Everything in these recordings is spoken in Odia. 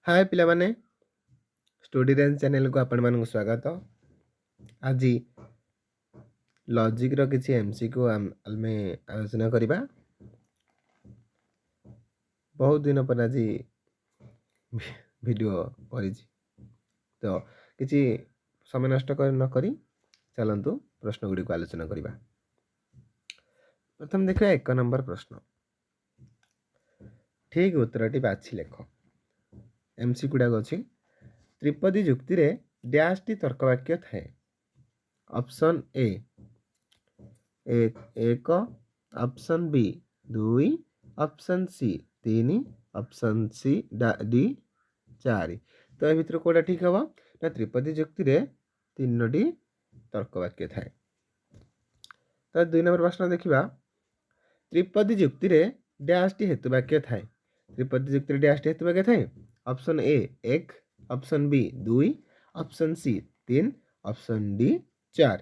ହାଏ ପିଲାମାନେ, ଷ୍ଟଡି ରେଞ୍ଜ ଚ୍ୟାନେଲକୁ ଆପଣମାନଙ୍କୁ ସ୍ୱାଗତ। ଆଜି ଲଜିକ୍ର କିଛି ଏମସିକ୍ୟୁ ଆମେ ଆଲୋଚନା କରିବା। ବହୁତ ଦିନ ପରେ ଆଜି ଭିଡ଼ିଓ କରିଛି, ତ କିଛି ସମୟ ନଷ୍ଟ ନକରି ଚାଲନ୍ତୁ ପ୍ରଶ୍ନ ଗୁଡ଼ିକୁ ଆଲୋଚନା କରିବା। ପ୍ରଥମେ ଦେଖିବା 1 ନମ୍ବର ପ୍ରଶ୍ନ। ଠିକ୍ ଉତ୍ତରଟି ବାଛି ଲେଖ। ଏମସି ଗୁଡ଼ାକ ଅଛି। ତ୍ରିପଦୀ ଯୁକ୍ତିରେ ଡ୍ୟାସ୍ଟି ତର୍କବାକ୍ୟ ଥାଏ। Option A 1, option B 2, option C 3, option C D 4। ତ ଏ ଭିତରୁ କେଉଁଟା ଠିକ୍ ହେବ ନା ତ୍ରିପଦୀ ଯୁକ୍ତିରେ 3ଟି ତର୍କବାକ୍ୟ ଥାଏ। ତ 2 ନମ୍ବର ପ୍ରଶ୍ନ ଦେଖିବା। ତ୍ରିପଦୀ ଯୁକ୍ତିରେ ଡ୍ୟାସ୍ଟି ହେତୁବାକ୍ୟ ଥାଏ। ତ୍ରିପଦୀ ଯୁକ୍ତିରେ ଡ୍ୟାସ୍ଟି ହେତୁବାକ୍ୟ ଥାଏ। Option A 1, option B 2, option C 3, option D 4।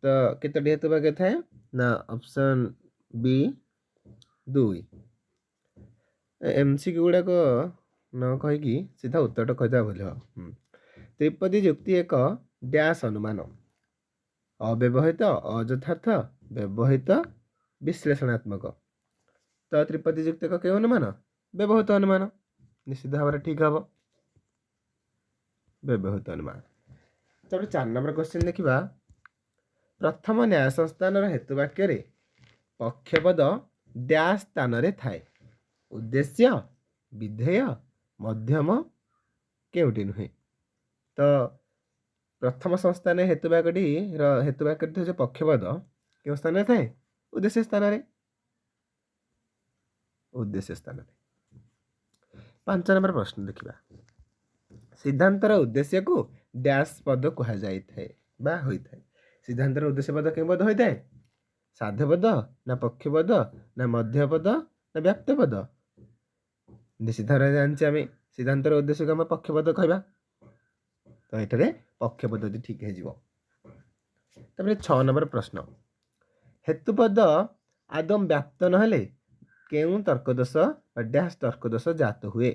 ତ କେତୋଟି ହେତୁବାକ୍ୟ ଥାଏ ନା ଅପସନ୍ ବି 2। ଏମସିକ୍ୟୁ ଗୁଡ଼ାକ ନ କହିକି ସିଧା ଉତ୍ତରଟା କହିଦେବା ଭଲ। ତ୍ରିପଦୀ ଯୁକ୍ତି ଏକ ଡ୍ୟାସ୍ ଅନୁମାନ। ଅବ୍ୟବହୃତ, ଅଯଥାର୍ଥ, ବ୍ୟବହୃତ, ବିଶ୍ଳେଷଣାତ୍ମକ। ତ ତ୍ରିପଦୀ ଯୁକ୍ତି ଏକ କେଉଁ ଅନୁମାନ? ବ୍ୟବହୃତ ଅନୁମାନ। ନିଶ୍ଚିତ ଭାବରେ ଠିକ୍ ହେବ, ବ୍ୟବହୃତ ଅନୁମାନ। ତାପରେ 4 ନମ୍ବର କ୍ୱେଶ୍ଚିନ୍ ଦେଖିବା। ପ୍ରଥମ ନ୍ୟାୟ ସଂସ୍ଥାନର ହେତୁବାକ୍ୟରେ ପକ୍ଷପଦ ଡ୍ୟାସ୍ ସ୍ଥାନରେ ଥାଏ। ଉଦ୍ଦେଶ୍ୟ, ବିଧେୟ, ମଧ୍ୟମ, କେଉଁଟି ନୁହେଁ? ତ ପ୍ରଥମ ସଂସ୍ଥାନରେ ହେତୁବାକ୍ୟଟିର ହେତୁବାକ୍ୟଟି ହେଉଛି ପକ୍ଷପଦ କେଉଁ ସ୍ଥାନରେ ଥାଏ? ଉଦ୍ଦେଶ୍ୟ ସ୍ଥାନରେ। ଉଦ୍ଦେଶ୍ୟ ସ୍ଥାନରେ। 5 ନମ୍ବର ପ୍ରଶ୍ନ ଦେଖିବା। ସିଦ୍ଧାନ୍ତର ଉଦ୍ଦେଶ୍ୟକୁ ଡ୍ୟାସ୍ ପଦ କୁହାଯାଇଥାଏ ବା ହୋଇଥାଏ। ସିଦ୍ଧାନ୍ତର ଉଦ୍ଦେଶ୍ୟ ପଦ କେଉଁ ପଦ ହୋଇଥାଏ? ସାଧ୍ୟପଦ ନା ପକ୍ଷପଦ ନା ମଧ୍ୟପଦ ନା ବ୍ୟାପ୍ତପଦ? ନିଶ୍ଚିତ ଭାବରେ ଜାଣିଛେ ଆମେ ସିଦ୍ଧାନ୍ତର ଉଦ୍ଦେଶ୍ୟକୁ ଆମେ ପକ୍ଷପଦ କହିବା। ତ ଏଠାରେ ପକ୍ଷପଦଟି ଠିକ୍ ହେଇଯିବ। ତାପରେ 6 ନମ୍ବର ପ୍ରଶ୍ନ। ହେତୁପଦ ଆଦୌ ବ୍ୟାପ୍ତ ନହେଲେ କେଉଁ ତର୍କଦୋଷ ବା ଡ୍ୟାସ୍ ତର୍କଦୋଷ ଜାତ ହୁଏ?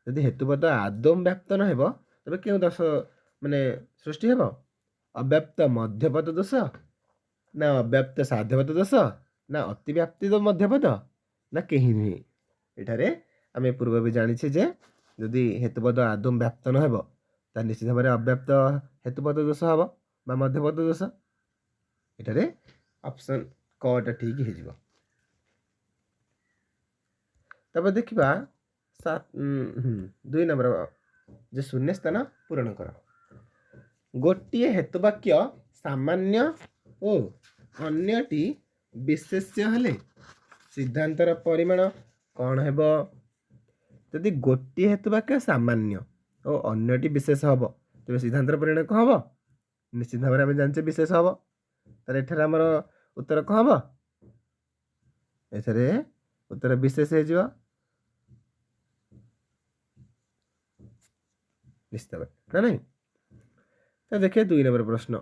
ଯଦି ହେତୁପଦ ଆଦୌ ବ୍ୟାପ୍ତ ନ ହେବ ତେବେ କେଉଁ ଦୋଷ ମାନେ ସୃଷ୍ଟି ହେବ? ଅବ୍ୟାପ୍ତ ମଧ୍ୟପଦ ଦୋଷ ନା ଅବ୍ୟାପ୍ତ ସାଧ୍ୟପଦ ଦୋଷ ନା ଅତିବ୍ୟାପ୍ତି ମଧ୍ୟପଦ ନା କେହି ନୁହେଁ? ଏଠାରେ ଆମେ ପୂର୍ବ ବି ଜାଣିଛେ ଯେ ଯଦି ହେତୁପଦ ଆଦୌ ବ୍ୟାପ୍ତ ନ ହେବ ତାହେଲେ ନିଶ୍ଚିତ ଭାବରେ ଅବ୍ୟାପ୍ତ ହେତୁପଦ ଦୋଷ ହେବ ବା ମଧ୍ୟପଦ ଦୋଷ। ଏଠାରେ ଅପସନ୍ କଟା ଠିକ୍ ହେଇଯିବ। ତାପରେ ଦେଖିବା 2 ନମ୍ବର ଯେ ଶୂନ୍ୟ ସ୍ଥାନ ପୂରଣ କର। ଗୋଟିଏ ହେତୁବାକ୍ୟ ସାମାନ୍ୟ ଓ ଅନ୍ୟଟି ବିଶେଷ୍ୟ ହେଲେ ସିଦ୍ଧାନ୍ତର ପରିମାଣ କ'ଣ ହେବ? ଯଦି ଗୋଟିଏ ହେତୁବାକ୍ୟ ସାମାନ୍ୟ ଓ ଅନ୍ୟଟି ବିଶେଷ ହେବ ତେବେ ସିଦ୍ଧାନ୍ତର ପରିମାଣ କ'ଣ ହେବ? ନିଶ୍ଚିତ ଭାବରେ ଆମେ ଜାଣିଛେ ବିଶେଷ ହେବ। ତାହେଲେ ଏଠାରେ ଆମର ଉତ୍ତର କ'ଣ ହେବ? ଏଠାରେ ଉତ୍ତର ବିଶେଷ ହେଇଯିବ ନିଶ୍ଚିତ ଭାବରେ, ନା ନାଇଁ? ତ ଦେଖିବା 2 ନମ୍ବର ପ୍ରଶ୍ନ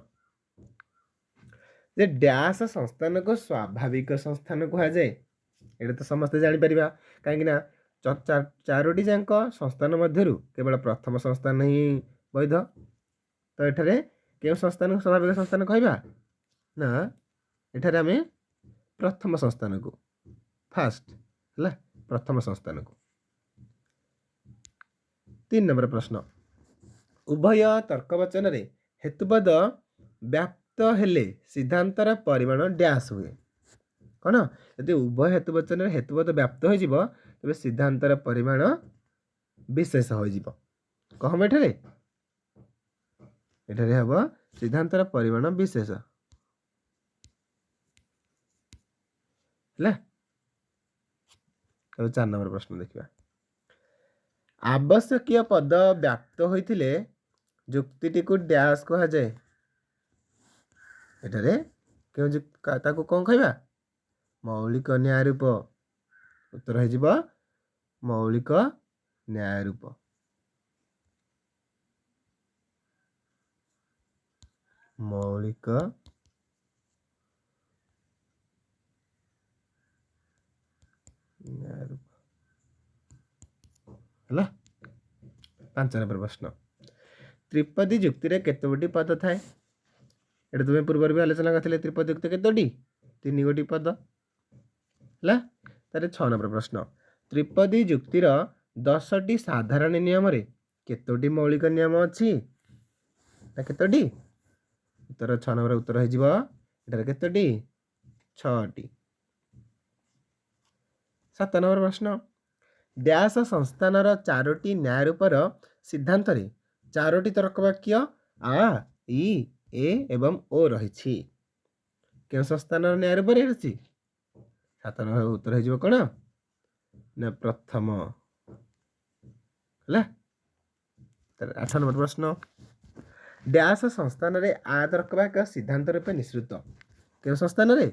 ଯେ ଡ୍ୟାସ୍ ସଂସ୍ଥାନକୁ ସ୍ୱାଭାବିକ ସଂସ୍ଥାନ କୁହାଯାଏ। ଏଇଟା ତ ସମସ୍ତେ ଜାଣିପାରିବା, କାହିଁକିନା 4ଟି ଯାକ ସଂସ୍ଥାନ ମଧ୍ୟରୁ କେବଳ ପ୍ରଥମ ସଂସ୍ଥାନ ହିଁ ବୈଧ। ତ ଏଠାରେ କେଉଁ ସଂସ୍ଥାନକୁ ସ୍ୱାଭାବିକ ସଂସ୍ଥାନ କହିବା ନା ଏଠାରେ ଆମେ ପ୍ରଥମ ସଂସ୍ଥାନକୁ, ଫାଷ୍ଟ ହେଲା ପ୍ରଥମ ସଂସ୍ଥାନକୁ। 3 ନମ୍ବର ପ୍ରଶ୍ନ। ଉଭୟ ତର୍କବଚନରେ ହେତୁପଦ ବ୍ୟାପ୍ତ ହେଲେ ସିଦ୍ଧାନ୍ତର ପରିମାଣ ଡ୍ୟାସ୍ ହୁଏ। କ'ଣ? ଯଦି ଉଭୟ ହେତୁବଚନରେ ହେତୁପଦ ବ୍ୟାପ୍ତ ହୋଇଯିବ ତେବେ ସିଦ୍ଧାନ୍ତର ପରିମାଣ ବିଶେଷ ହୋଇଯିବ। କଣ ହେବ ଏଠାରେ? ଏଠାରେ ହେବ ସିଦ୍ଧାନ୍ତର ପରିମାଣ ବିଶେଷ। ହେଲା। ତାପରେ 4 ନମ୍ବର ପ୍ରଶ୍ନ ଦେଖିବା। ଆବଶ୍ୟକୀୟ ପଦ ବ୍ୟାପ୍ତ ହୋଇଥିଲେ ଯୁକ୍ତିଟିକୁ ଡ୍ୟାସ୍ କୁହାଯାଏ। ଏଠାରେ କେଉଁ ତାକୁ କ'ଣ କହିବା? ମୌଳିକ ନ୍ୟାୟ ରୂପ। ଉତ୍ତର ହେଇଯିବ ମୌଳିକ ନ୍ୟାୟ ରୂପ। ମୌଳିକ ନ୍ୟାୟ ରୂପ ହେଲା। 5 ନମ୍ବର ପ୍ରଶ୍ନ, ତ୍ରିପଦୀ ଯୁକ୍ତିରେ କେତୋଟି ପଦ ଥାଏ? ଏଇଟା ତୁମେ ପୂର୍ବରୁ ବି ଆଲୋଚନା କରିଥିଲେ। ତ୍ରିପଦୀ ଯୁକ୍ତି କେତୋଟି? 3 ଗୋଟି ପଦ ହେଲା। ତାହେଲେ 6 ନମ୍ବର ପ୍ରଶ୍ନ, ତ୍ରିପଦୀ ଯୁକ୍ତିର 10ଟି ସାଧାରଣ ନିୟମରେ କେତୋଟି ମୌଳିକ ନିୟମ ଅଛି ନା କେତୋଟି? ଉତ୍ତର 6 ନମ୍ବର ଉତ୍ତର ହେଇଯିବ ଏଠାରେ କେତୋଟି? 6ଟି। 7 ନମ୍ବର ପ୍ରଶ୍ନ, ଡ୍ୟାସ ସଂସ୍ଥାନର 4ଟି ନ୍ୟାୟ ରୂପର ସିଦ୍ଧାନ୍ତରେ 4ଟି ତର୍କବାକ୍ୟ ଆ, ଇ, ଏ ଏବଂ ଓ ରହିଛି। କେଉଁ ସଂସ୍ଥାନର ନ୍ୟାୟ ରୂପରେ ଅଛି? 7 ନମ୍ବର ଉତ୍ତର ହେଇଯିବ କ'ଣ ନା ପ୍ରଥମ ହେଲା। 8 ନମ୍ବର ପ୍ରଶ୍ନ, ଡ୍ୟାସ ସଂସ୍ଥାନରେ ଆ ତର୍କବାକ୍ୟ ସିଦ୍ଧାନ୍ତ ରୂପେ ନିଃସୃତ। କେଉଁ ସଂସ୍ଥାନରେ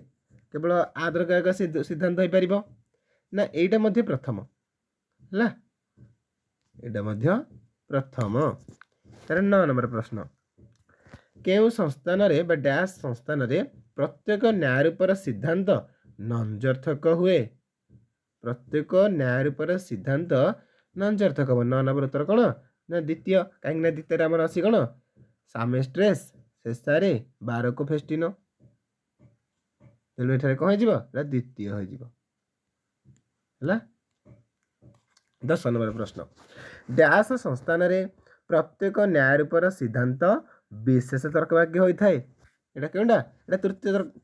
କେବଳ ଆ ତର୍କବାକ୍ୟ ସିଦ୍ଧାନ୍ତ ହେଇପାରିବ ନା? ଏଇଟା ମଧ୍ୟ ପ୍ରଥମ ହେଲା, ଏଇଟା ମଧ୍ୟ ପ୍ରଥମ। ତାର 9 ନମ୍ବର ପ୍ରଶ୍ନ, କେଉଁ ସଂସ୍ଥାନରେ ବା ଡ୍ୟାସ୍ ସଂସ୍ଥାନରେ ପ୍ରତ୍ୟେକ ନ୍ୟାୟ ରୂପର ସିଦ୍ଧାନ୍ତ ନଞ୍ଜର୍ଥକ ହୁଏ? ପ୍ରତ୍ୟେକ ନ୍ୟାୟ ରୂପର ସିଦ୍ଧାନ୍ତ ନଞ୍ଜର୍ଥକ ହେବ। 9 ନମ୍ବର ଉତ୍ତର କ'ଣ ନା ଦ୍ୱିତୀୟ। କାହିଁକିନା ଦ୍ୱିତୀୟରେ ଆମର ଅଛି କ'ଣ? ସାମେଷ୍ଟ୍ରେସ୍, ଶେଷାରେ, ବାରକୋ ଫେଷ୍ଟିନୋ। ତେଣୁ ଏଠାରେ କ'ଣ ହେଇଯିବ? ଏଇଟା ଦ୍ୱିତୀୟ ହେଇଯିବ ହେଲା। 10 ନମ୍ବର ପ୍ରଶ୍ନ, ଡ୍ୟାସ୍ ସଂସ୍ଥାନରେ ପ୍ରତ୍ୟେକ ନ୍ୟାୟ ରୂପର ସିଦ୍ଧାନ୍ତ ବିଶେଷ ତର୍କବାକ୍ୟ ହୋଇଥାଏ। ଏଇଟା କେଉଁଟା? ଏଇଟା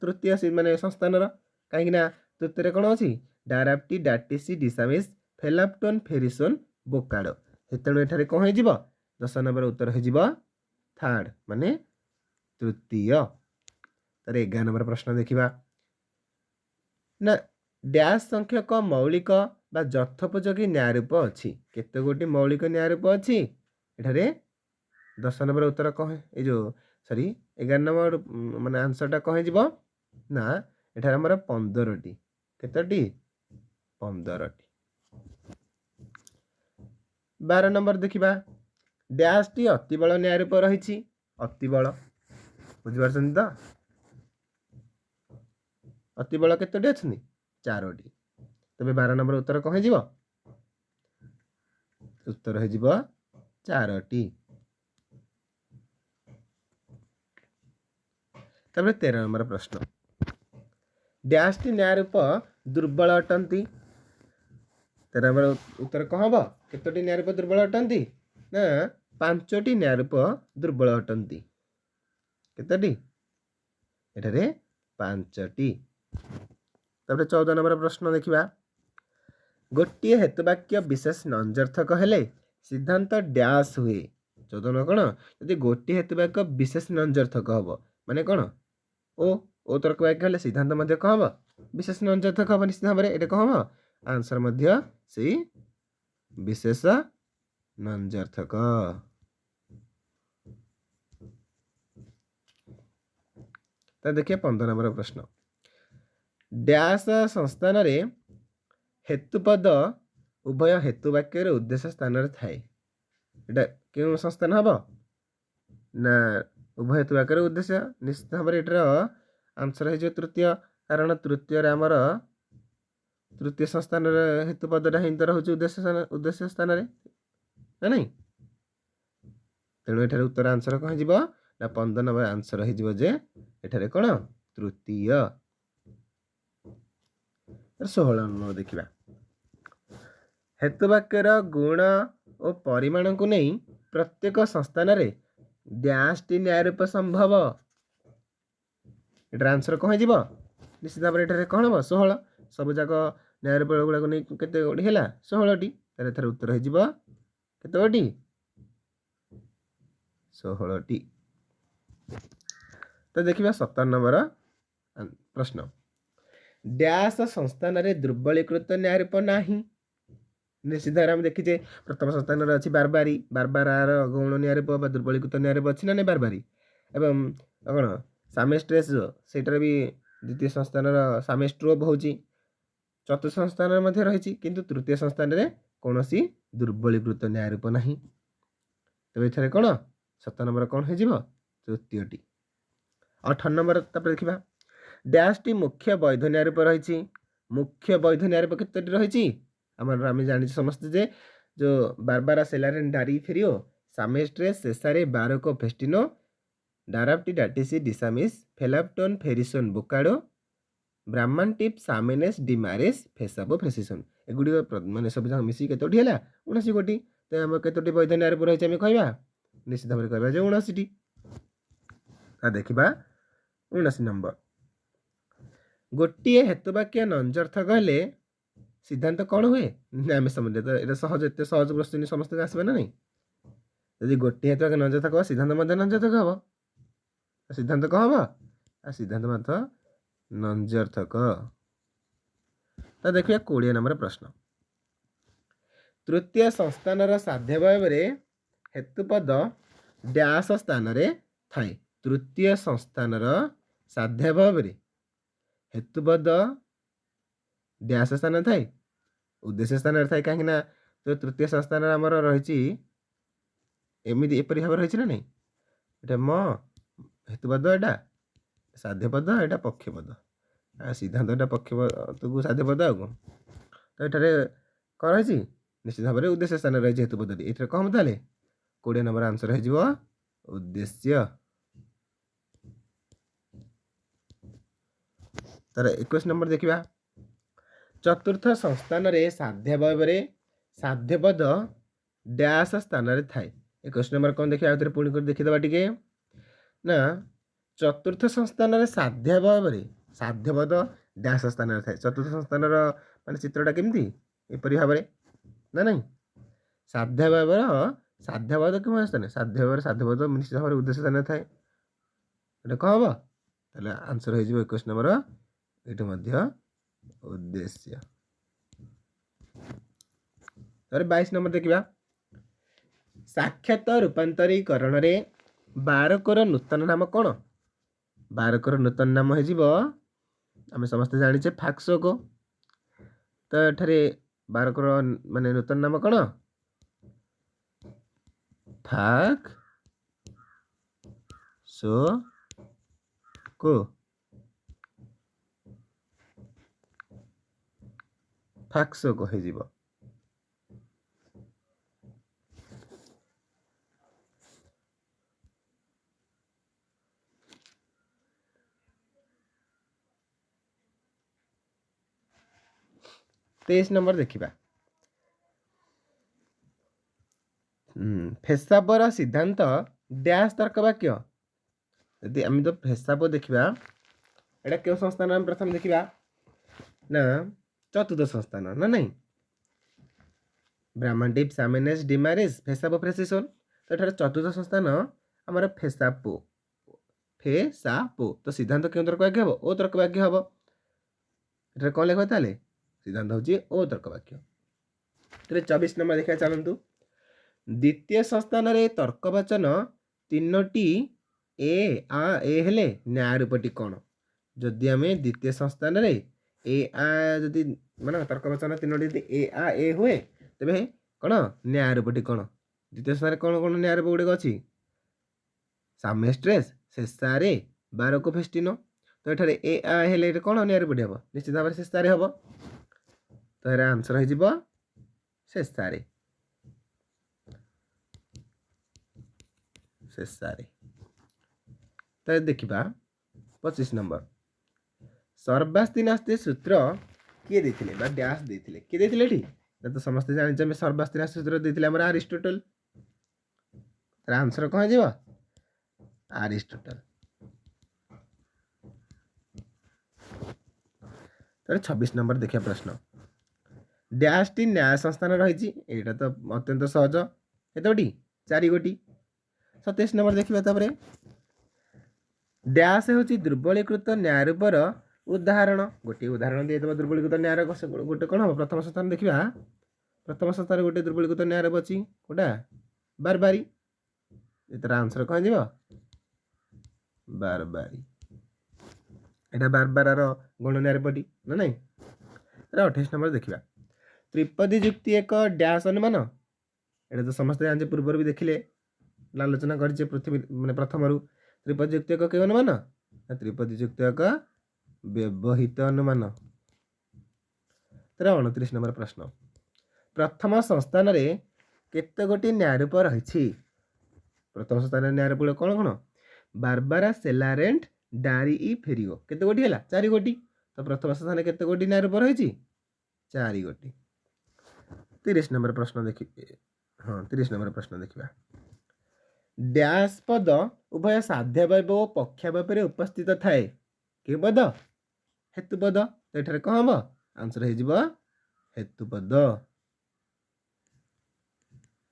ତୃତୀୟ ମାନେ ସଂସ୍ଥାନର। କାହିଁକିନା ତୃତୀୟରେ କ'ଣ ଅଛି? ଡାରାପ୍ଟି, ଡାଟିସି, ଡିସାମିସ୍, ଫେଲାପ୍ଟୋନ୍, ଫେରିସୋନ୍, ବୋକାଡୋ। ତେଣୁ ଏଠାରେ କ'ଣ ହେଇଯିବ? 10 ନମ୍ବର ଉତ୍ତର ହେଇଯିବ ଥାର୍ଡ ମାନେ ତୃତୀୟ। ତାର 11 ନମ୍ବର ପ୍ରଶ୍ନ ଦେଖିବା ନା, ଡ୍ୟାସ୍ ସଂଖ୍ୟକ ମୌଳିକ ବା ଯଥୋପଯୋଗୀ ନ୍ୟାୟ ରୂପ ଅଛି। କେତେ ଗୋଟି ମୌଳିକ ନ୍ୟାୟ ରୂପ ଅଛି? ଏଠାରେ 10 ନମ୍ବର ଉତ୍ତର କ'ଣ, ଏଇ ଯେଉଁ ସରି 11 ନମ୍ବର ମାନେ ଆନ୍ସରଟା କ'ଣ ହେଇଯିବ ନା ଏଠାରେ ଆମର 15ଟି। କେତୋଟି? 15ଟି। 12 ନମ୍ବର ଦେଖିବା, ଡ୍ୟାସ୍ଟି ଅତିବଳ ନ୍ୟାୟ ରୂପ ରହିଛି। ଅତିବଳ ବୁଝିପାରୁଛନ୍ତି ତ? ଅତିବଳ କେତୋଟି ଅଛନ୍ତି? 4ଟି। ତେବେ 12 ନମ୍ବର ଉତ୍ତର କ'ଣ ହେଇଯିବ? ଉତ୍ତର ହେଇଯିବ 4ଟି। ତାପରେ 13 ନମ୍ବର ପ୍ରଶ୍ନ, ଡ୍ୟାସ୍ଟି ନ୍ୟାୟ ରୂପ ଦୁର୍ବଳ ଅଟନ୍ତି। 13 ନମ୍ବର ଉତ୍ତର କ'ଣ ହେବ? କେତୋଟି ନ୍ୟାୟ ରୂପ ଦୁର୍ବଳ ଅଟନ୍ତି ନା 5ଟି ନ୍ୟାୟ ରୂପ ଦୁର୍ବଳ ଅଟନ୍ତି। କେତୋଟି? ଏଠାରେ 5ଟି। ତାପରେ 14 ନମ୍ବର ପ୍ରଶ୍ନ ଦେଖିବା, ଗୋଟିଏ ହେତୁବାକ୍ୟ ବିଶେଷ ନଞ୍ଜର୍ଥକ ହେଲେ ସିଦ୍ଧାନ୍ତ ଡ୍ୟାସ୍ ହୁଏ। 14 ନମ୍ବର କ'ଣ? ଯଦି ଗୋଟିଏ ହେତୁବାକ୍ୟ ବିଶେଷ ନଞ୍ଜର୍ଥକ ହେବ ମାନେ କ'ଣ? ଓ ଓ ତର୍କବାକ୍ୟ ହେଲେ ସିଦ୍ଧାନ୍ତ ମଧ୍ୟ କ'ଣ ହେବ? ବିଶେଷ ନଞ୍ଜର୍ଥକ ହେବ ନିଶ୍ଚିତ ଭାବରେ। ଏଇଟା କ'ଣ ହେବ? ଆନ୍ସର ମଧ୍ୟ ସେଇ ବିଶେଷ ନଞ୍ଜର୍ଥକ। ତା ଦେଖିବା 15 ନମ୍ବର ପ୍ରଶ୍ନ, ଡ୍ୟାସ୍ ସଂସ୍ଥାନରେ ହେତୁପଦ ଉଭୟ ହେତୁବାକ୍ୟର ଉଦ୍ଦେଶ୍ୟ ସ୍ଥାନରେ ଥାଏ। ଏଇଟା କେଉଁ ସଂସ୍ଥାନ ହେବ ନା ଉଭୟ ହେତୁବାକ୍ୟର ଉଦ୍ଦେଶ୍ୟ? ନିଶ୍ଚିତ ଭାବରେ ଏଟାର ଆନ୍ସର ହେଇଯିବ ତୃତୀୟ। କାରଣ ତୃତୀୟରେ ଆମର ତୃତୀୟ ସଂସ୍ଥାନରେ ହେତୁପଦଟା ହିଁ ତ ରହୁଛି ଉଦ୍ଦେଶ୍ୟ ସ୍ଥାନରେ ନା ନାଇଁ? ତେଣୁ ଏଠାରେ ଉତ୍ତର ଆନ୍ସର କ'ଣ ହେଇଯିବ ନା 15 ନମ୍ବର ଆନ୍ସର ହେଇଯିବ ଯେ ଏଠାରେ କ'ଣ? ତୃତୀୟ। 16 ନମ୍ବର ଦେଖିବା, ହେତୁବାକ୍ୟର ଗୁଣ ଓ ପରିମାଣକୁ ନେଇ ପ୍ରତ୍ୟେକ ସଂସ୍ଥାନରେ ଡ୍ୟାସ୍ଟି ନ୍ୟାୟ ରୂପ ସମ୍ଭବ। ଏଟାର ଆନ୍ସର କ'ଣ ହେଇଯିବ? ନିଶ୍ଚିତ ଭାବରେ ଏଠାରେ କ'ଣ ହେବ? 16। ସବୁଯାକ ନ୍ୟାୟ ରୂପ ଗୁଡ଼ାକୁ ନେଇ କେତେ ଗୋଟି ହେଲା? 16ଟି। ତାହେଲେ ଏଥର ଉତ୍ତର ହେଇଯିବ କେତେ ଗୋଟି? 16ଟି। ତ ଦେଖିବା 17 ନମ୍ବର ପ୍ରଶ୍ନ, ଡ୍ୟାସ୍ ସଂସ୍ଥାନରେ ଦୁର୍ବଳୀକୃତ ନ୍ୟାୟ ରୂପ ନାହିଁ। ନିଶ୍ଚିତ ଭାବରେ ଆମେ ଦେଖିଛେ ପ୍ରଥମ ସଂସ୍ଥାନରେ ଅଛି ବାରବାରୀ, ବାରବାରାର ଗୌଣ ନ୍ୟାୟ ରୂପ ବା ଦୁର୍ବଳୀକୃତ ନ୍ୟାୟ ରୂପ ଅଛି ନା ନାଇଁ ବାରବାରୀ। ଏବଂ କ'ଣ ସାମେଷ୍ଟ୍ରେସ୍, ସେଇଟାରେ ବି ଦ୍ୱିତୀୟ ସଂସ୍ଥାନର ସାମେଷ୍ଟ୍ରୋବ୍ ହେଉଛି। ଚତୁର୍ଥ ସଂସ୍ଥାନରେ ମଧ୍ୟ ରହିଛି, କିନ୍ତୁ ତୃତୀୟ ସଂସ୍ଥାନରେ କୌଣସି ଦୁର୍ବଳୀକୃତ ନ୍ୟାୟ ରୂପ ନାହିଁ। ତେବେ ଏଠାରେ କ'ଣ 17 ନମ୍ବର କ'ଣ ହେଇଯିବ? ତୃତୀୟଟି। 18 ନମ୍ବର ତାପରେ ଦେଖିବା, ଡ୍ୟାସ୍ଟି ମୁଖ୍ୟ ବୈଧ ନ୍ୟାୟ ରୂପ ରହିଛି। ମୁଖ୍ୟ ବୈଧ ନ୍ୟାୟ ରୂପ କେତୋଟି ରହିଛି? ଆମର ଆମେ ଜାଣିଛୁ ସମସ୍ତେ ଯେ ଯେଉଁ ବାରବାରା ସେଲାରେନ୍ ଡାରି ଫେରିଓ, ସାମେଷ୍ଟ୍ରେ ସେସାରେ ବାରୋକୋ ଫେଷ୍ଟିନୋ, ଡାରାପ୍ଟି ଡାଟିସି ଡିସାମିସ୍, ଫେଲାପ୍ଟୋନ୍ ଫେରିସୋନ୍ ବୋକାଡୋ, ବ୍ରାହ୍ମାଣ୍ଟିପ୍ ସାମେନେସ୍ ଡିମାରେସ୍ ଫେସାବୋ ଫ୍ରେସିସୋନ୍। ଏଗୁଡ଼ିକ ମାନେ ସବୁ ଯାକ ମିଶିକି କେତୋଟି ହେଲା? 79 ଗୋଟି। ତ ଆମର କେତୋଟି ବୈଧ ନ୍ୟାୟ ରୂପ ରହିଛି ଆମେ କହିବା? ନିଶ୍ଚିତ ଭାବରେ କହିବା ଯେ 79ଟି। ଦେଖିବା 79 ନମ୍ବର। ଗୋଟିଏ ହେତୁବାକ୍ୟ ନଞ୍ଜର୍ଥକ ହେଲେ ସିଦ୍ଧାନ୍ତ କ'ଣ ହୁଏ? ଆମେ ସମସ୍ତେ ତ ଏଇଟା ସହଜ, ଏତେ ସହଜ ପ୍ରଶ୍ନ ସମସ୍ତଙ୍କୁ ଆସିବ ନା ନାହିଁ? ଯଦି ଗୋଟିଏ ହେତୁବାକ୍ୟ ନଞ୍ଜର୍ଥକ ହେବ, ସିଦ୍ଧାନ୍ତ ମଧ୍ୟ ନଞ୍ଜର୍ଥକ ହେବ। ସିଦ୍ଧାନ୍ତ କ'ଣ ହେବ? ଆଉ ସିଦ୍ଧାନ୍ତ ମଧ୍ୟ ନଞ୍ଜର୍ଥକ। ତ ଦେଖିବା 20 ନମ୍ବର ପ୍ରଶ୍ନ। ତୃତୀୟ ସଂସ୍ଥାନର ସାଧ୍ୟାବୟବରେ ହେତୁପଦ ଡ୍ୟାସ ସ୍ଥାନରେ ଥାଏ। ତୃତୀୟ ସଂସ୍ଥାନର ସାଧ୍ୟାବୟବରେ ହେତୁପଦ ଡ୍ୟାସ ସ୍ଥାନରେ ଥାଏ, ଉଦ୍ଦେଶ୍ୟ ସ୍ଥାନରେ ଥାଏ। କାହିଁକି ନା ଯେଉଁ ତୃତୀୟ ସଂସ୍ଥାନରେ ଆମର ରହିଛି ଏମିତି ଏପରି ଭାବରେ ରହିଛି ନା ନାହିଁ? ଏଇଟା ମ ହେତୁପଦ, ଏଇଟା ସାଧ୍ୟପଦ, ଏଇଟା ପକ୍ଷପଦ। ଆଉ ସିଦ୍ଧାନ୍ତ ଏଇଟା ପକ୍ଷପଦକୁ ସାଧ୍ୟପଦ ଆଉ କ'ଣ? ତ ଏଠାରେ କ'ଣ ରହିଛି? ନିଶ୍ଚିତ ଭାବରେ ଉଦ୍ଦେଶ୍ୟ ସ୍ଥାନରେ ରହିଛି ହେତୁପଦଟି। ଏଥିରେ କ'ଣ ହେବ ତାହେଲେ? 20 ନମ୍ବର ଆନ୍ସର ହେଇଯିବ ଉଦ୍ଦେଶ୍ୟ। ତାର 21 ନମ୍ବର ଦେଖିବା। ଚତୁର୍ଥ ସଂସ୍ଥାନରେ ସାଧ୍ୟାବୟବରେ ସାଧ୍ୟପଦ ଡ୍ୟାସ ସ୍ଥାନରେ ଥାଏ। 21 ନମ୍ବର କ'ଣ ଦେଖିବା? ଆଉଥରେ ପୁଣି କରି ଦେଖିଦେବା ଟିକେ ନା, ଚତୁର୍ଥ ସଂସ୍ଥାନରେ ସାଧ୍ୟାବୟବରେ ସାଧ୍ୟପଦ ଡ୍ୟାସ ସ୍ଥାନରେ ଥାଏ। ଚତୁର୍ଥ ସଂସ୍ଥାନର ମାନେ ଚିତ୍ରଟା କେମିତି? ଏପରି ଭାବରେ ନା ନାହିଁ? ସାଧ୍ୟାବୟବର ସାଧ୍ୟପଦ କେଉଁ ସ୍ଥାନରେ? ସାଧ୍ୟାବୟର ସାଧ୍ୟପଦ ନିଶ୍ଚିତ ଭାବରେ ଉଦ୍ଦେଶ୍ୟ ସ୍ଥାନରେ ଥାଏ। ଏଇଟା କ'ଣ ହେବ ତାହେଲେ? ଆନ୍ସର ହେଇଯିବ 21 ନମ୍ବର ଏଇଠି ମଧ୍ୟ ଉଦ୍ଦେଶ୍ୟ। ତାପରେ 22 ନମ୍ବର ଦେଖିବା। ସାକ୍ଷାତ ରୂପାନ୍ତରୀକରଣରେ ବାରକର ନୂତନ ନାମ କ'ଣ? ବାରକର ନୂତନ ନାମ ହେଇଯିବ, ଆମେ ସମସ୍ତେ ଜାଣିଛେ, ଫାକ୍ସୋକୋ। ତ ଏଠାରେ ବାରକର ମାନେ ନୂତନ ନାମ କ'ଣ? ଫାକ୍ ସୋ କୋ, ଫାକ୍ସୋକୋ ହେଇଯିବ। 23 ନମ୍ବର ଦେଖିବା। ଫେସାବର ସିଦ୍ଧାନ୍ତ ଡ୍ୟାସ୍ ତର୍କ ବାକ୍ୟ। ଯଦି ଆମେ ତ ଫେସାବ ଦେଖିବା, ଏଇଟା କେଉଁ ସଂସ୍ଥାନ ଆମେ ପ୍ରଥମେ ଦେଖିବା ନା, ଚତୁର୍ଥ ସଂସ୍ଥାନ ନା ନାହିଁ? ବ୍ରାହ୍ମଣଟିପ୍ ସାମେନେସ୍ ଡିମାରିସ୍ ଫେସାବୋ ଫ୍ରେସିସୋନ୍। ତ ଏଠାରେ ଚତୁର୍ଥ ସଂସ୍ଥାନ ଆମର ଫେସାପୋ, ଫେସାପୋ। ତ ସିଦ୍ଧାନ୍ତ କେଉଁ ତର୍କ ବାକ୍ୟ ହେବ? ଓ ତର୍କ ବାକ୍ୟ ହେବ। ଏଠାରେ କ'ଣ ଲେଖିବ ତାହେଲେ? ସିଦ୍ଧାନ୍ତ ହେଉଛି ଓ ତର୍କ ବାକ୍ୟ। ତେବେ 24 ନମ୍ବର ଦେଖିବା ଚାଲନ୍ତୁ। ଦ୍ୱିତୀୟ ସଂସ୍ଥାନରେ ତର୍କବାଚନ ତିନୋଟି ଏ ଆ ଏ ହେଲେ ନ୍ୟାୟ ରୂପଟି କ'ଣ? ଯଦି ଆମେ ଦ୍ୱିତୀୟ ସଂସ୍ଥାନରେ ଏ ଆ ଯଦି ମାନେ ତର୍କବାଚନ ତିନୋଟି ଯଦି ଏ ଆ ଏ ହୁଏ, ତେବେ କ'ଣ ନ୍ୟାୟ ରୂପଟି କ'ଣ? ଦ୍ୱିତୀୟ ସଂସ୍ଥାନରେ କ'ଣ କ'ଣ ନ୍ୟାୟ ରୂପ ଗୁଡ଼ିକ ଅଛି? ସାମେଷ୍ଟ୍ରେସ୍ ଶେଷାରେ ବାରୋକୋ ଫେଷ୍ଟିନୋ। ତ ଏଠାରେ ଏ ଆ ହେଲେ ଏଠି କ'ଣ ନ୍ୟାୟ ରୂପଟି ହେବ? ନିଶ୍ଚିତ ଭାବରେ ଶେଷାରେ ହେବ। ତ ଏହାର ଆନ୍ସର ହେଇଯିବ ଶେଷାରେ, ଶେଷାରେ। ତ ଦେଖିବା 25 ନମ୍ବର। ସର୍ବାସ୍ତି ନାସ୍ତି ସୂତ୍ର କିଏ ଦେଇଥିଲେ ବା ଡ୍ୟାସ୍ ଦେଇଥିଲେ? କିଏ ଦେଇଥିଲେ ଏଠି? ଏଟା ତ ସମସ୍ତେ ଜାଣିଛେ ଆମେ। ସର୍ବାସ୍ତି ନାସ୍ତି ସୂତ୍ର ଦେଇଥିଲେ ଆମର ଆରିଷ୍ଟୋଟଲ। ତାର ଆନ୍ସର କ'ଣ ହେଇଯିବ? ଆରିଷ୍ଟୋଟଲ। ତାପରେ 26 ନମ୍ବର ଦେଖିବା ପ୍ରଶ୍ନ। ଡ୍ୟାସ୍ଟି ନ୍ୟାୟ ସଂସ୍ଥାନ ରହିଛି। ଏଇଟା ତ ଅତ୍ୟନ୍ତ ସହଜ। କେତୋଟି? 4 ଗୋଟି। 27 ନମ୍ବର ଦେଖିବା। ତାପରେ ଡ୍ୟାସ୍ ହେଉଛି ଦୁର୍ବଳୀକୃତ ନ୍ୟାୟ ରୂପର ଉଦାହରଣ। ଗୋଟିଏ ଉଦାହରଣ ଦେଇଦେବ ଦୁର୍ବଳୀକୃତ ନ୍ୟାୟର ଗୋଟେ କ'ଣ ହେବ? ପ୍ରଥମ ସଂସ୍ଥାନ ଦେଖିବା। ପ୍ରଥମ ସଂସ୍ଥାନରେ ଗୋଟେ ଦୁର୍ବଳୀକୃତ ନ୍ୟାୟ ରୂପ ଅଛି, କୋଉଟା? ବାରବାରୀ। ଏଥର ଆନ୍ସର କ'ଣ ହେଇଯିବ? ବାରବାରୀ। ଏଇଟା ବାରବାରାର ଗଣ ନ୍ୟାୟ ରୂପଟି ନା ନାଇଁ? 28 ନମ୍ବର ଦେଖିବା। ତ୍ରିପଦୀ ଯୁକ୍ତି ଏକ ଡ୍ୟାସ୍ ଅନୁମାନ। ଏଇଟା ତ ସମସ୍ତେ ଜାଣିଛେ, ପୂର୍ବରୁ ବି ଦେଖିଲେ, ଆଲୋଚନା କରିଛେ ପୃଥିବୀ ମାନେ ପ୍ରଥମରୁ। ତ୍ରିପଦୀ ଯୁକ୍ତି ଏକ କେଉଁ ଅନୁମାନ? ତ୍ରିପଦୀ ଯୁକ୍ତି ଏକ ବ୍ୟବହିତ ଅନୁମାନ। ତାର 29 ନମ୍ବର ପ୍ରଶ୍ନ। ପ୍ରଥମ ସଂସ୍ଥାନରେ କେତେ ଗୋଟି ନ୍ୟାୟରୂପ ରହିଛି? ପ୍ରଥମ ସଂସ୍ଥାନରେ ନ୍ୟାୟରୂପ କ'ଣ କ'ଣ? ବାରବାରା ସେଲାରେଣ୍ଟ ଡାରି ଇ ଫେରିଓ। କେତେ ଗୋଟି ହେଲା? 4 ଗୋଟି। ତ ପ୍ରଥମ ସଂସ୍ଥାନରେ କେତେ ଗୋଟି ନ୍ୟାୟରୂପ ରହିଛି? 4 ଗୋଟି। 30 ନମ୍ବର ପ୍ରଶ୍ନ ଦେଖି, ହଁ, 30 ନମ୍ବର ପ୍ରଶ୍ନ ଦେଖିବା। ଡ୍ୟାସ୍ ପଦ ଉଭୟ ସାଧ୍ୟାବୟବ ଓ ପକ୍ଷାବୟବରେ ଉପସ୍ଥିତ ଥାଏ। କେଉଁ ପଦ? ହେତୁପଦ। ତ ଏଠାରେ କ'ଣ ହବ? ଆନ୍ସର ହେଇଯିବ ହେତୁପଦ।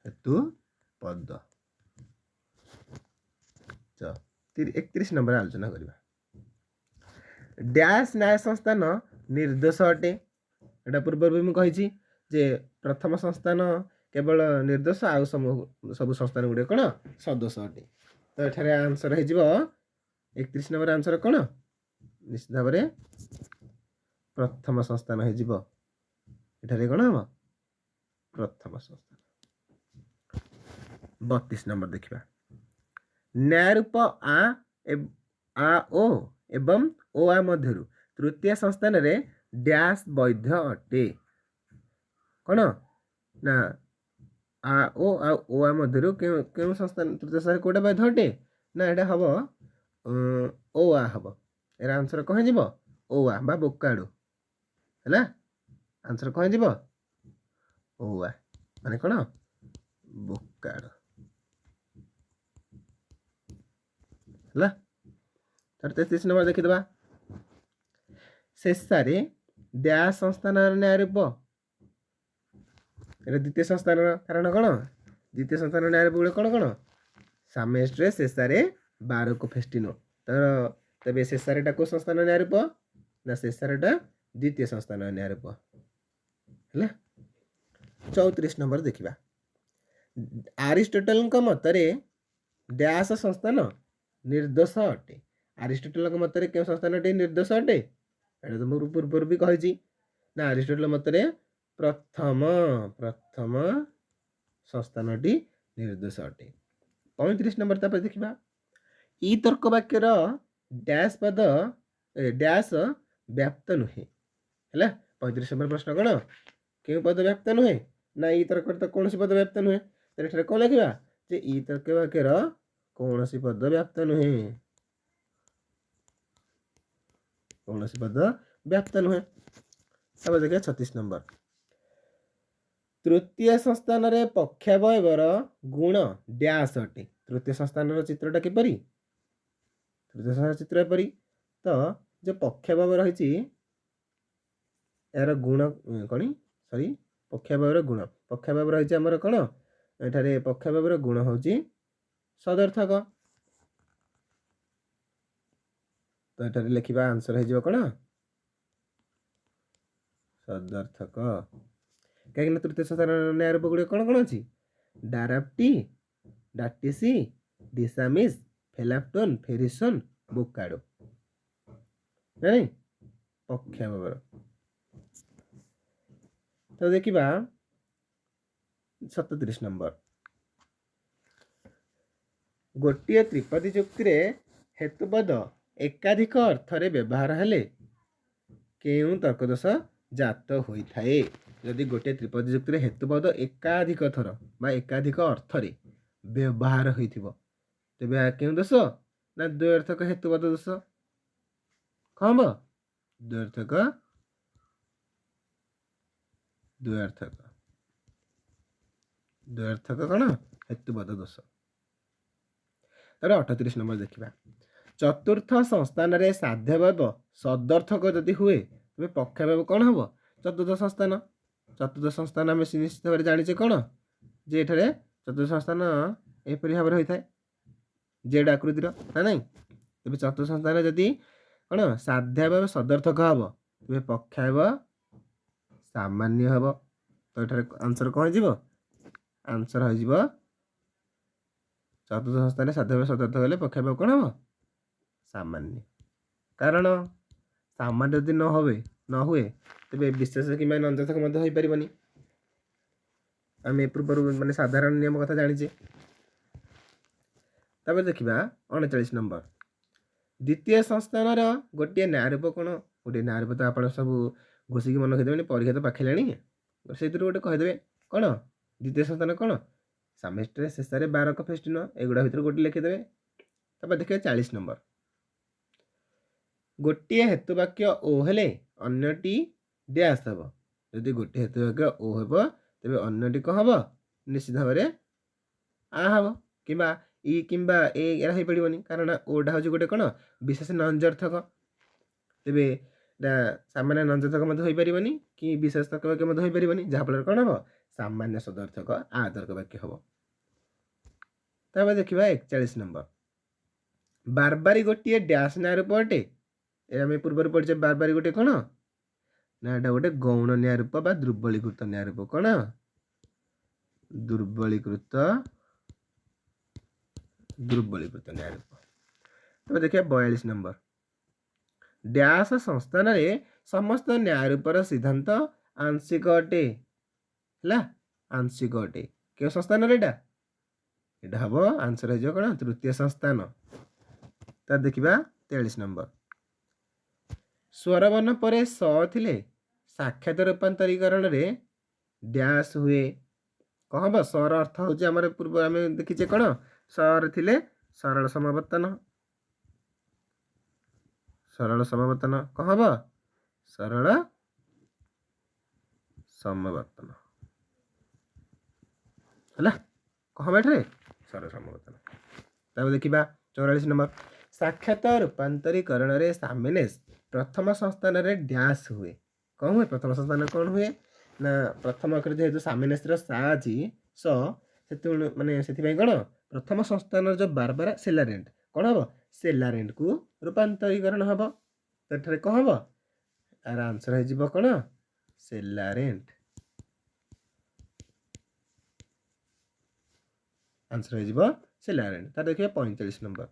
ହେତୁପଦ। ତ 31 ନମ୍ବର ଆଲୋଚନା କରିବା। ଡ୍ୟାସ୍ ନ୍ୟାୟ ସଂସ୍ଥାନ ନିର୍ଦ୍ଦୋଷ ଅଟେ। ଏଇଟା ପୂର୍ବରୁ ବି ମୁଁ କହିଛି ଯେ ପ୍ରଥମ ସଂସ୍ଥାନ କେବଳ ନିର୍ଦ୍ଦୋଷ, ଆଉ ସବୁ ସଂସ୍ଥାନ ଗୁଡ଼ିକ କ'ଣ? ସଦୋଷ ଅଟେ। ତ ଏଠାରେ ଆନ୍ସର ହେଇଯିବ, 31 ନମ୍ବର ଆନ୍ସର କ'ଣ? ନିଶ୍ଚିତ ଭାବରେ ପ୍ରଥମ ସଂସ୍ଥାନ ହେଇଯିବ। ଏଠାରେ କ'ଣ ହବ? ପ୍ରଥମ ସଂସ୍ଥାନ। 32 ନମ୍ବର ଦେଖିବା। ନ୍ୟାୟରୂପ ଆ ଆ ଓ ଏବଂ ଓ ଆ ମଧ୍ୟରୁ ତୃତୀୟ ସଂସ୍ଥାନରେ ଡ୍ୟାସ୍ ବୈଧ ଅଟେ। କ'ଣ ନା ଆ ଓ ଆଉ ଓ ଆ ମଧ୍ୟରୁ କେଉଁ କେଉଁ ସଂସ୍ଥାନ, ତୃତୀୟ ସଂସ୍ଥାନରେ କେଉଁଟା ବୈଧ ଅଟେ? ନା, ଏଇଟା ହବ ଓ ଆ ହବ। ଏର ଆନ୍ସର କ'ଣ ହେଇଯିବ? ଓ ଆ ବା ବୋକାଡୁ ହେଲା। ଆନ୍ସର କ'ଣ ହେଇଯିବ? ଓ ଆ ମାନେ କ'ଣ? ବୋକାଡୁ ହେଲା। ତାପରେ 33 ନମ୍ବର ଦେଖିଦେବା। ଶେଷରେ ଡ୍ୟାସ୍ ସଂସ୍ଥାନର ନ୍ୟାୟ ରୂପ। ଏଟା ଦ୍ୱିତୀୟ ସଂସ୍ଥାନର। କାରଣ କ'ଣ? ଦ୍ୱିତୀୟ ସଂସ୍ଥାନର ନ୍ୟାୟ ରୂପ ଗୁଡ଼ିକ କ'ଣ କ'ଣ? ସାମେଷ୍ଟ୍ରେ, ଶେଷାରେ, ବାରୋକୋ ଫେଷ୍ଟିନୋ। ତ ତେବେ ଶେଷାରେଟା କେଉଁ ସଂସ୍ଥାନ ନ୍ୟାୟ ରୂପ? ନା, ଶେଷାରେଟା ଦ୍ୱିତୀୟ ସଂସ୍ଥାନ ନ୍ୟାୟ ରୂପ ହେଲା। 34 ନମ୍ବର ଦେଖିବା। ଆରିଷ୍ଟୋଟଲଙ୍କ ମତରେ ଡ୍ୟାସ୍ ସଂସ୍ଥାନ ନିର୍ଦ୍ଦୋଷ ଅଟେ। ଆରିଷ୍ଟୋଟଲଙ୍କ ମତରେ କେଉଁ ସଂସ୍ଥାନଟି ନିର୍ଦ୍ଦୋଷ ଅଟେ? ଏଇଟା ତ ମୁଁ ପୂର୍ବରୁ ବି କହିଛି ନା, ଆରିଷ୍ଟୋଟଲ ମତରେ ପ୍ରଥମ ସଂସ୍ଥାନଟି ନିର୍ଦ୍ଦୋଷ ଅଟେ। 35 ନମ୍ବର ତାପରେ ଦେଖିବା। ଇ ତର୍କ ବାକ୍ୟର ଡ୍ୟାସ୍ ପଦ ଡ୍ୟାସ୍ ବ୍ୟାପ୍ତ ନୁହେଁ। ହେଲା, 35 ନମ୍ବର ପ୍ରଶ୍ନ କ'ଣ? କେଉଁ ପଦ ବ୍ୟାପ୍ତ ନୁହେଁ? ନା, ଇ ତର୍କରେ ତ କୌଣସି ପଦ ବ୍ୟାପ୍ତ ନୁହେଁ। ତ ଏଠାରେ କ'ଣ ଲେଖିବା? ଯେ ଇ ତର୍କ ବାକ୍ୟର କୌଣସି ପଦ ବ୍ୟାପ୍ତ ନୁହେଁ। କୌଣସି ପଦ ବ୍ୟାପ୍ତ ନୁହେଁ। ତାପରେ ଦେଖିବା 36 ନମ୍ବର। ତୃତୀୟ ସଂସ୍ଥାନରେ ପକ୍ଷାବୟବର ଗୁଣ ଡ୍ୟାସ୍ ଅଟେ। ତୃତୀୟ ସଂସ୍ଥାନର ଚିତ୍ରଟା କିପରି? ତୃତୀୟ ସଂସ୍ଥାନର ଚିତ୍ର ଏପରି। ତ ଯେଉଁ ପକ୍ଷାବୟବ ରହିଛି, ଏହାର ଗୁଣ କ'ଣ? ସରି, ପକ୍ଷାବୟବର ଗୁଣ, ପକ୍ଷାବୟବ ରହିଛି ଆମର କ'ଣ? ଏଠାରେ ପକ୍ଷାବୟବର ଗୁଣ ହେଉଛି ସଦର୍ଥକ। ତ ଏଠାରେ ଲେଖିବା, ଆନ୍ସର ହେଇଯିବ କ'ଣ? ସଦର୍ଥକ। କାହିଁକିନା ତୃତୀୟ ସଂସ୍ଥାନର ନ୍ୟାୟ ରୂପ ଗୁଡ଼ିକ କ'ଣ କ'ଣ ଅଛି? ଡାରାପ୍ଟି, ଡାଟିସି, ଡିସାମିସ୍, ଫେଲାପ୍ଟୋନ୍, ଫେରିସନ୍, ବୋକାଡୋ। ନାଇଁ, ପକ୍ଷାବୟବର। ତ ଦେଖିବା 37 ନମ୍ବର। ଗୋଟିଏ ତ୍ରିପଦୀ ଯୁକ୍ତିରେ ହେତୁପଦ ଏକାଧିକ ଅର୍ଥରେ ବ୍ୟବହାର ହେଲେ କେଉଁ ତର୍କଦୋଷ ଜାତ ହୋଇଥାଏ? ଯଦି ଗୋଟିଏ ତ୍ରିପଦୀ ଯୁକ୍ତିରେ ହେତୁପଦ ଏକାଧିକ ଥର ବା ଏକାଧିକ ଅର୍ଥରେ ବ୍ୟବହାର ହୋଇଥିବ, ତେବେ ଏହା କେଉଁ ଦୋଷ? ନା, ଦ୍ୱୟର୍ଥକ ହେତୁପଦ ଦୋଷ। କ'ଣ ହବ? ଦ୍ୱୟର୍ଥକ, ଦ୍ୱୟର୍ଥକ, ଦ୍ୱୟର୍ଥକ କ'ଣ? ହେତୁପଦ ଦୋଷ। ତାପରେ 38 ନମ୍ବର ଦେଖିବା। ଚତୁର୍ଥ ସଂସ୍ଥାନରେ ସାଧ୍ୟଭାବ ସଦର୍ଥକ ଯଦି ହୁଏ, ତେବେ ପକ୍ଷାବୟବ କ'ଣ ହେବ? ଚତୁର୍ଥ ସଂସ୍ଥାନ, ଚତୁର୍ଥ ସଂସ୍ଥାନ ଆମେ ନିଶ୍ଚିତ ଭାବରେ ଜାଣିଛେ କ'ଣ ଯେ ଏଠାରେ ଚତୁର୍ଥ ସଂସ୍ଥାନ ଏହିପରି ଭାବରେ ହୋଇଥାଏ, ଜେଡ୍ ଆକୃତିର, ନା ନାଇଁ? ତେବେ ଚତୁର୍ଥ ସଂସ୍ଥାନରେ ଯଦି କ'ଣ ସାଧ୍ୟାବୟବ ସଦର୍ଥକ ହେବ, ତେବେ ପକ୍ଷାବୟବ ସାମାନ୍ୟ ହେବ। ତ ଏଠାରେ ଆନ୍ସର କ'ଣ ହେଇଯିବ? ଆନ୍ସର ହେଇଯିବ, ଚତୁର୍ଥ ସଂସ୍ଥାନରେ ସାଧ୍ୟାବୟବ ସଦର୍ଥକ ହେଲେ ପକ୍ଷାବୟବ କ'ଣ ହେବ? ସାମାନ୍ୟ। କାରଣ ସାମାନ୍ୟ ଯଦି ନ ହୁଏ, ତେବେ ବିଶେଷ କିମ୍ବା ନଞ୍ଜର୍ଥକ ମଧ୍ୟ ହୋଇପାରିବନି। ଆମେ ପୂର୍ବରୁ ମାନେ ସାଧାରଣ ନିୟମ କଥା ଜାଣିଛେ। ତାପରେ ଦେଖିବା 39 ନମ୍ବର। ଦ୍ୱିତୀୟ ସଂସ୍ଥାନର ଗୋଟିଏ ନ୍ୟାୟ ରୂପ କ'ଣ? ଗୋଟିଏ ନ୍ୟାୟ ରୂପ ତ ଆପଣ ସବୁ ଘୋଷିକି ମନେ ରଖିଦେବେନି, ପରୀକ୍ଷା ତ ପାଖେଇଲାଣି। ସେଇଥିରୁ ଗୋଟେ କହିଦେବେ କ'ଣ ଦ୍ୱିତୀୟ ସଂସ୍ଥାନ କ'ଣ ସାମେଷ୍ଟ୍ରେ ଶେଷରେ ବାରକ ଫେଷ୍ଟିନ, ଏଗୁଡ଼ା ଭିତରୁ ଗୋଟେ ଲେଖିଦେବେ। ତାପରେ ଦେଖିବା 40 ନମ୍ବର। ଗୋଟିଏ ହେତୁବାକ୍ୟ ଓ ହେଲେ ଅନ୍ୟଟି ଡ୍ୟାସ୍ ହେବ। ଯଦି ଗୋଟିଏ ହେତୁବାକ୍ୟ ଓ ହେବ ତେବେ ଅନ୍ୟଟି କ'ଣ ହେବ? ନିଶ୍ଚିତ ଭାବରେ ଆ ହେବ, କିମ୍ବା ଇ କିମ୍ବା ଏ ଏରା ହେଇପାରିବନି, କାରଣ ଓଟା ହେଉଛି ଗୋଟେ କ'ଣ ବିଶେଷ ନଞ୍ଜର୍ଥକ। ତେବେ ଏଇଟା ସାମାନ୍ୟ ନଞ୍ଜର୍ଥକ ମଧ୍ୟ ହୋଇପାରିବନି କି ବିଶେଷ ତର୍କ ବାକ୍ୟ ମଧ୍ୟ ହୋଇପାରିବନି, ଯାହାଫଳରେ କ'ଣ ହେବ? ସାମାନ୍ୟ ସଦର୍ଥକ ଆ ତର୍କ ବାକ୍ୟ ହେବ। ତାପରେ ଦେଖିବା 41 ନମ୍ବର। ବାରବାରୀ ଗୋଟିଏ ଡ୍ୟାସ୍ ନ୍ୟାୟ ରୂପ ଅଟେ। ଏ ଆମେ ପୂର୍ବରୁ ପଢ଼ିଛେ, ବାରବାରୀ ଗୋଟିଏ କ'ଣ ନା ଏଇଟା ଗୋଟେ ଗୌଣ ନ୍ୟାୟ ରୂପ ବା ଦୁର୍ବଳୀକୃତ ନ୍ୟାୟ ରୂପ। କ'ଣ? ଦୁର୍ବଳୀକୃତ ନ୍ୟାୟ ରୂପ। ତେବେ ଦେଖିବା 42 ନମ୍ବର। ଡ୍ୟାସ୍ ସଂସ୍ଥାନରେ ସମସ୍ତ ନ୍ୟାୟ ରୂପର ସିଦ୍ଧାନ୍ତ ଆଂଶିକ ଅଟେ। ହେଲା, ଆଂଶିକ ଅଟେ କେଉଁ ସଂସ୍ଥାନରେ? ଏଇଟା ହେବ ଆନ୍ସର ହେଇଯିବ କ'ଣ? ତୃତୀୟ ସଂସ୍ଥାନ। ତା ଦେଖିବା 43 ନମ୍ବର। ସ୍ୱରବର୍ଣ୍ଣ ପରେ ସ ଥିଲେ ସାକ୍ଷାତ ରୂପାନ୍ତରୀକରଣରେ ଡ୍ୟାସ୍ ହୁଏ। କ'ଣ ହବ? ସର ଅର୍ଥ ହେଉଛି ଆମର ପୂର୍ବ ଆମେ ଦେଖିଛେ କ'ଣ? ସରେ ଥିଲେ ସରଳ ସମାବର୍ତ୍ତନ। ସରଳ ସମାବର୍ତ୍ତନ କ'ଣ ହବ? ସରଳ ସମାବର୍ତ୍ତନ ହେଲା। କ'ଣ ହବ ଏଠାରେ? ସରଳ ସମାବର୍ତ୍ତନ। ତାପରେ ଦେଖିବା 44 ନମ୍ବର। ସାକ୍ଷାତ ରୂପାନ୍ତରୀକରଣରେ ସାମିନେସ୍ ପ୍ରଥମ ସଂସ୍ଥାନରେ ଡ୍ୟାସ୍ ହୁଏ। କ'ଣ ହୁଏ ପ୍ରଥମ ସଂସ୍ଥାନ? କ'ଣ ହୁଏ ନା ପ୍ରଥମ ଅକ୍ଷର ଯେହେତୁ ସାମିନେସ୍ର ସା ଅଛି, ସ, ସେତେବେଳେ ମାନେ ସେଥିପାଇଁ କ'ଣ ପ୍ରଥମ ସଂସ୍ଥାନର ଯେଉଁ ବାରବାର ସେଲାରେଣ୍ଟ କ'ଣ ହବ? ସେଲାରେଣ୍ଟକୁ ରୂପାନ୍ତରୀକରଣ ହବ। ତ ଏଠାରେ କ'ଣ ହବ? ଆର ଆନ୍ସର ହେଇଯିବ କ'ଣ? ସେଲାରେଣ୍ଟ। ଆନ୍ସର ହେଇଯିବ ସେଲାରେଣ୍ଟ। ତାର ଦେଖିବା 45 ନମ୍ବର।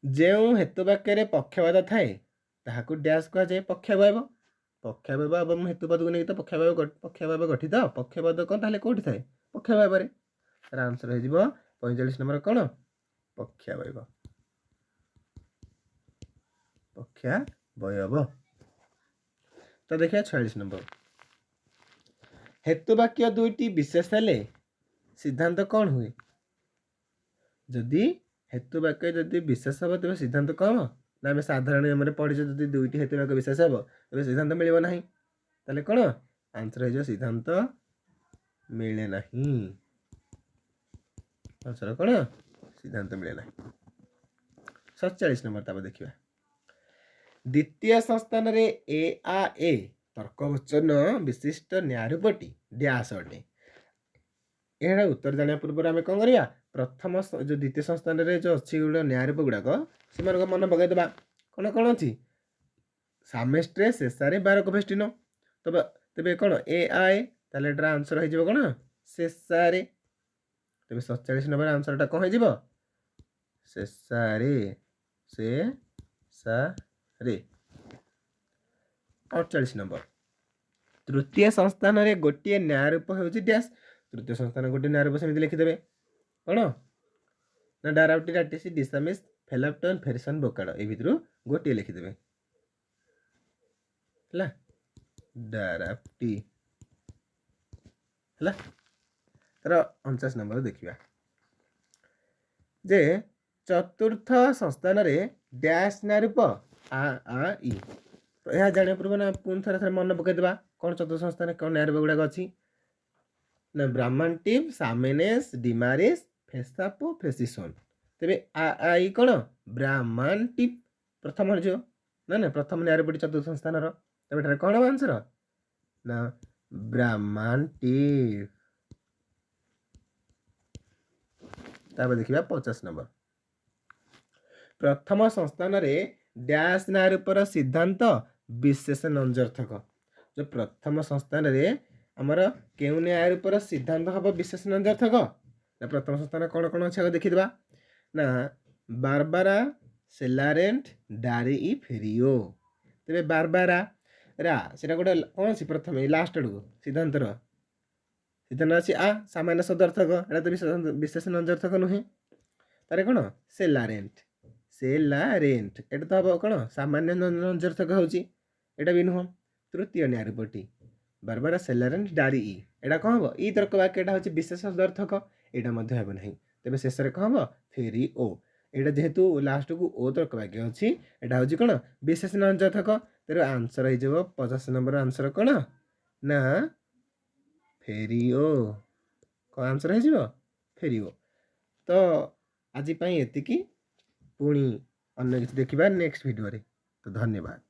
ଯେଉଁ ହେତୁବାକ୍ୟରେ ପକ୍ଷବାଦ ଥାଏ ତାହାକୁ ଡ୍ୟାସ୍ କୁହାଯାଏ। ପକ୍ଷାବୟବ। ପକ୍ଷାବୟବ ଏବଂ ହେତୁପଦକୁ ନେଇକି ତ ପକ୍ଷାବୟବ ଗଠିତ। ପକ୍ଷବାଦ କ'ଣ ତାହେଲେ କେଉଁଠି ଥାଏ? ପକ୍ଷାବୟବରେ। ତାର ଆନ୍ସର ହେଇଯିବ 45 ନମ୍ବର କ'ଣ? ପକ୍ଷାବୟବ। ପକ୍ଷାବୟବ। ତ ଦେଖିବା 46 ନମ୍ବର। ହେତୁବାକ୍ୟ ଦୁଇଟି ବିଶେଷ ହେଲେ ସିଦ୍ଧାନ୍ତ କ'ଣ ହୁଏ? ଯଦି ହେତୁବାକ୍ୟ ଯଦି ବିଶେଷ ହେବ ତେବେ ସିଦ୍ଧାନ୍ତ କ'ଣ ହେବ? ନା ଆମେ ସାଧାରଣ ନିୟମରେ ପଢ଼ିଛେ, ଯଦି ଦୁଇଟି ହେତୁବାକ୍ୟ ବିଶେଷ ହେବ ତେବେ ସିଦ୍ଧାନ୍ତ ମିଳିବ ନାହିଁ। ତାହେଲେ କ'ଣ ଆନ୍ସର ହେଇଯିବ? ସିଦ୍ଧାନ୍ତ ମିଳେ ନାହିଁ। ଆନ୍ସର କ'ଣ? ସିଦ୍ଧାନ୍ତ ମିଳେ ନାହିଁ। 47 ନମ୍ବର। ତାପରେ ଦେଖିବା ଦ୍ୱିତୀୟ ସଂସ୍ଥାନରେ ଏ ଆ ଏ ତର୍କବଚନ ବିଶିଷ୍ଟ ନ୍ୟାୟରୂପଟି ଡ୍ୟାସ୍ ଅଟେ। ଏହାର ଉତ୍ତର ଜାଣିବା ପୂର୍ବରୁ ଆମେ କ'ଣ କରିବା? ପ୍ରଥମ ଯେଉଁ ଦ୍ୱିତୀୟ ସଂସ୍ଥାନରେ ଯେଉଁ ଅଛି ଗୁଡ଼ା ନ୍ୟାୟରୂପ ଗୁଡ଼ାକ, ସେମାନଙ୍କ ମନେ ପକାଇଦେବା। କ'ଣ କ'ଣ ଅଛି? ସାମେଷ୍ଟ୍ରେ ଶେଷାରେ ବାରକ ଫେଷ୍ଟିନ। ତେବେ କ'ଣ ଏ ଆ ଏ, ତାହେଲେ ଏଟାର ଆନ୍ସର ହେଇଯିବ କ'ଣ? ଶେଷାରେ। ତେବେ 47 ନମ୍ବର ଆନ୍ସରଟା କ'ଣ ହେଇଯିବ? ଶେଷାରେ, ସେ ସା ରେ। 48 ନମ୍ବର। ତୃତୀୟ ସଂସ୍ଥାନରେ ଗୋଟିଏ ନ୍ୟାୟ ରୂପ ହେଉଛି ଡ୍ୟାସ୍। ତୃତୀୟ ସଂସ୍ଥାନ ଗୋଟିଏ ନ୍ୟାୟ ରୂପ ସେମିତି ଲେଖିଦେବେ କ'ଣ ନା ଡାରାପ୍ଟି ଡାଟିସି ଡିସାମିସ୍ ଫେଲାପ୍ଟନ୍ ଫେରିସନ୍ ବୋକାଡ଼, ଏଇ ଭିତରୁ ଗୋଟିଏ ଲେଖିଦେବେ। ହେଲା, ଡାରାପ୍ଟି ହେଲା। ତାର 49 ନମ୍ବର ଦେଖିବା ଯେ ଚତୁର୍ଥ ସଂସ୍ଥାନରେ ଡ୍ୟାସ୍ ନ୍ୟାୟ ରୂପ ଆ ଆ ଇ। ଏହା ଜାଣିବା ପୂର୍ବରୁ ନା ପୁଣି ଥରେ ଥରେ ମନେ ପକାଇଦେବା କ'ଣ ଚତୁର୍ଥ ସଂସ୍ଥାନରେ କ'ଣ ନ୍ୟାୟ ରୂପ ଗୁଡ଼ାକ ଅଛି ନା ବ୍ରାହ୍ମଣ୍ଟିଭ୍ ସାମେନେସ୍ ଡିମାରିସ୍ ଫେସାପୋ ଫେସିସୋନ୍। ତେବେ ଆ ଆ ଇ କ'ଣ? ବ୍ରାହ୍ମଣ୍ଟିଭ୍ ପ୍ରଥମ ହେଇଯିବ ନା? ନା, ପ୍ରଥମ ନ୍ୟାୟ ରୂପଟି ଚତୁର୍ଥ ସଂସ୍ଥାନର। ତେବେ ଏଠାରେ କ'ଣ ହେବ ଆନ୍ସର ନା ବ୍ରାହ୍ମଣ୍ଟିଭ୍। ତାପରେ ଦେଖିବା 50 ନମ୍ବର। ପ୍ରଥମ ସଂସ୍ଥାନରେ ଡ୍ୟାସ୍ ନ୍ୟାୟ ରୂପର ସିଦ୍ଧାନ୍ତ ବିଶେଷ ନଞ୍ଜର୍ଥକ। ଯେଉଁ ପ୍ରଥମ ସଂସ୍ଥାନରେ ଆମର କେଉଁ ନ୍ୟାୟ ରୂପର ସିଦ୍ଧାନ୍ତ ହେବ ବିଶେଷ ନଞ୍ଜର୍ଥକ? ନା ପ୍ରଥମ ସଂସ୍ଥାନ କ'ଣ କ'ଣ ଅଛି ଆଗ ଦେଖିଦେବା। ନା ବାରବାରା ସେଲାରେଣ୍ଟ ଡାରି ଇ ଫେରିଓ। ତେବେ ବାରବାରା ରା ସେଇଟା ଗୋଟେ କ'ଣ ଅଛି ପ୍ରଥମେ ଲାଷ୍ଟ ଆଡ଼କୁ ସିଦ୍ଧାନ୍ତର ସିଦ୍ଧାନ୍ତ ଅଛି ଆ ସାମାନ୍ୟ ସଦର୍ଥକ, ଏଇଟା ତ ବିଶେଷ ନଞ୍ଜର୍ଥକ ନୁହେଁ। ତାରେ କ'ଣ? ସେଲାରେଣ୍ଟ, ସେଲାରେଣ୍ଟ ଏଇଟା ତ ହେବ କ'ଣ ସାମାନ୍ୟ ନଞ୍ଜର୍ଥକ ହେଉଛି, ଏଇଟା ବି ନୁହଁ। ତୃତୀୟ ନ୍ୟାୟ ରୂପଟି ବାରବାରା ସେଲାରେନ୍ ଡାରି ଇ। ଏଇଟା କ'ଣ ହେବ? ଇ ତର୍କ ବାକ୍ୟ, ଏଇଟା ହେଉଛି ବିଶେଷ ଅର୍ଥକ, ଏଇଟା ମଧ୍ୟ ହେବ ନାହିଁ। ତେବେ ଶେଷରେ କ'ଣ ହେବ? ଫେରି ଓ। ଏଇଟା ଯେହେତୁ ଲାଷ୍ଟକୁ ଓ ତର୍କ ବାକ୍ୟ ଅଛି, ଏଇଟା ହେଉଛି କ'ଣ? ବିଶେଷ ଅର୍ଥକ। ତେଣୁ ଆନ୍ସର ହେଇଯିବ, 50 ନମ୍ବର ଆନ୍ସର କ'ଣ ନା ଫେରିଓ। କ'ଣ ଆନ୍ସର ହେଇଯିବ? ଫେରିଓ। ତ ଆଜି ପାଇଁ ଏତିକି। ପୁଣି ଅନ୍ୟ କିଛି ଦେଖିବା ନେକ୍ସଟ ଭିଡ଼ିଓରେ। ତ ଧନ୍ୟବାଦ।